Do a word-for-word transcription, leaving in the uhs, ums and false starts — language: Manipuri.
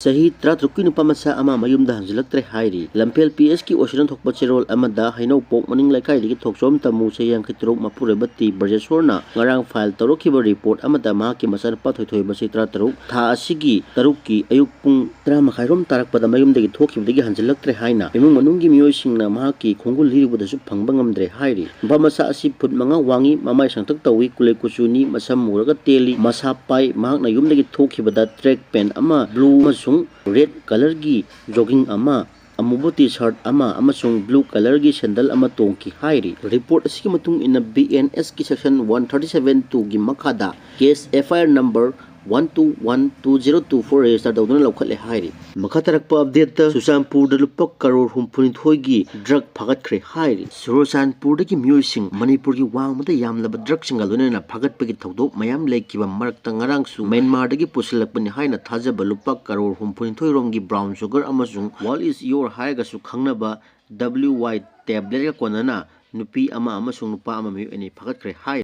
ꯆꯍꯤ ꯇꯔꯥꯇꯔꯨꯛꯀꯤ ꯅꯨꯄꯥ ꯃꯆꯥ ꯑꯃ ꯃꯌꯨꯝꯗ ꯍꯟꯖꯤꯜꯂꯛꯇ꯭ꯔꯦ ꯍꯥꯏꯔꯤ꯫ ꯂꯝꯐꯦꯜ ꯄꯤ ꯑꯦꯁꯀꯤ ꯑꯣꯁꯤꯔꯣꯟ ꯊꯣꯛꯄ ꯆꯦꯔꯣꯜ ꯑꯃꯗ ꯍꯩꯅꯧꯄꯣꯛ ꯃꯅꯤꯡ ꯂꯩꯀꯥꯏꯗꯒꯤ ꯊꯣꯛꯆꯣꯝ ꯇꯝꯃꯨ, ꯆꯍꯤ ꯌꯥꯡꯈꯩ ꯇꯔꯨꯛ, ꯃꯄꯨꯔꯣꯏꯕ ꯇꯤ ꯕ꯭ꯔꯖꯦꯁꯣꯔꯅ ꯉꯔꯥꯡ ꯐꯥꯏꯜ ꯇꯧꯔꯛꯈꯤꯕ ꯔꯤꯄꯣꯔꯠ ꯑꯃꯗ ꯃꯍꯥꯛꯀꯤ ꯃꯆꯥꯅꯨꯄꯥ ꯊꯣꯏꯊꯣꯏꯕ, ꯆꯍꯤ ꯇꯔꯥꯇꯔꯨꯛ, ꯊꯥ ꯑꯁꯤꯒꯤ ꯇꯔꯨꯛꯀꯤ ꯑꯌꯨꯛ ꯄꯨꯡ ꯇꯔꯥ ꯃꯈꯥꯏꯔꯣꯝ ꯇꯥꯔꯛꯄꯗ ꯃꯌꯨꯝꯗꯒꯤ ꯊꯣꯛꯈꯤꯕꯗꯒꯤ ꯍꯟꯖꯤꯜꯂꯛꯇ꯭ꯔꯦ ꯍꯥꯏꯅ ꯏꯃꯨꯡ ꯃꯅꯨꯡꯒꯤ ꯃꯤꯑꯣꯏꯁꯤꯡꯅ ꯃꯍꯥꯛꯀꯤ ꯈꯣꯡꯒꯨꯜ ꯂꯤꯔꯨꯕꯗꯁꯨ ꯐꯪꯕ ꯉꯝꯗ꯭ꯔꯦ ꯍꯥꯏꯔꯤ꯫ ꯅꯨꯄꯥ ꯃꯆꯥ ꯑꯁꯤ ꯐꯨꯠ ꯃꯉꯥ ꯋꯥꯡꯏ, ꯃꯃꯥꯏ ꯁꯥꯡꯇꯛ ꯇꯧꯏ, ꯀꯨꯂꯩ ꯀꯨꯆꯨꯅꯤ, ꯃꯁꯝ ꯃꯨꯔꯒ ꯇꯦꯜꯂꯤ, ꯃꯁꯥ ꯄꯥꯏ꯫ ꯃꯍꯥꯛꯅ ꯌꯨꯝꯗꯒꯤ ꯊꯣꯛꯈꯤꯕꯗ ꯇ꯭ꯔꯦꯛ ꯄꯦꯟ ꯑꯃ ꯕ꯭ꯂꯨ ꯑꯃꯁꯨꯡ ꯔꯦꯗ ꯀꯂꯔꯒꯤ ꯖꯣꯒꯤꯡ ꯑꯃ, ꯑꯃꯨꯕ ꯇꯤ ꯁꯥꯔꯠ ꯑꯃ ꯑꯃꯁꯨꯡ ꯕ꯭ꯂꯨ ꯀꯂꯔꯒꯤ ꯁꯦꯟꯗꯜ ꯑꯃ ꯇꯣꯡꯈꯤ ꯍꯥꯏꯔꯤ꯫ ꯔꯤꯄꯣꯔꯠ ꯑꯁꯤꯒꯤ ꯃꯇꯨꯡ ꯏꯟꯅ, ꯕꯤ ꯑꯦꯟ ꯑꯦꯁꯀꯤ ꯁꯦꯛꯁꯟ ꯋꯥꯟ ꯊꯥꯔꯇꯤ ꯁꯚꯦꯟ ꯇꯨꯒꯤ ꯃꯈꯥꯗ case F I R number one two one two zero two four register ꯇꯧꯗꯨꯅ ꯂꯧꯈꯠꯂꯦ ꯍꯥꯏꯔꯤ꯫ ꯃꯈꯥ ꯇꯥꯔꯛꯄ ꯑꯞꯗꯦꯠꯇ, ꯆꯨꯔꯆꯥꯟꯄꯨꯔꯗ ꯂꯨꯄꯥ ꯀꯔꯣꯔ ꯍꯨꯝꯐꯨꯅꯤꯊꯣꯏꯒꯤ ꯗ꯭ꯔꯛ ꯐꯥꯒꯠꯈ꯭ꯔꯦ ꯍꯥꯏꯔꯤ꯫ ꯆꯨꯔꯆꯥꯟꯄꯨꯔꯗꯒꯤ ꯃꯤꯑꯣꯏꯁꯤꯡ ꯃꯅꯤꯄꯨꯔꯒꯤ ꯋꯥꯡꯃꯗ ꯌꯥꯝꯂꯕ ꯗ꯭ꯔꯛꯁꯤꯡꯒ ꯂꯣꯏꯅꯅ ꯐꯥꯒꯠꯄꯒꯤ ꯊꯧꯗꯣꯛ ꯃꯌꯥꯝ ꯂꯩꯈꯤꯕ ꯃꯔꯛꯇ, ꯉꯔꯥꯡꯁꯨ ꯃ꯭ꯌꯥꯟꯃꯥꯔꯗꯒꯤ ꯄꯨꯁꯤꯜꯂꯛꯄꯅꯤ ꯍꯥꯏꯅ ꯊꯥꯖꯕ ꯂꯨꯄꯥ ꯀꯔꯣꯔ ꯍꯨꯝꯐꯨꯅꯤꯊꯣꯏ ꯔꯣꯝꯒꯤ ꯕ꯭ꯔꯥꯎꯟ ꯁꯨꯒꯔ ꯑꯃꯁꯨꯡ World is Your ꯍꯥꯏꯔꯒꯁꯨ ꯈꯪꯅꯕ ꯗꯕ꯭ꯂꯤꯎ ꯋꯥꯏ ꯇꯦꯕ꯭ꯂꯦꯠꯀ ꯀꯣꯟꯅꯅ ꯅꯨꯄꯤ ꯑꯃ ꯑꯃꯁꯨꯡ ꯅꯨꯄꯥ ꯑꯃ, ꯃꯤꯑꯣꯏ ꯑꯅꯤ ꯐꯥꯒꯠꯈ꯭ꯔꯦ ꯍꯥꯏꯔꯤ꯫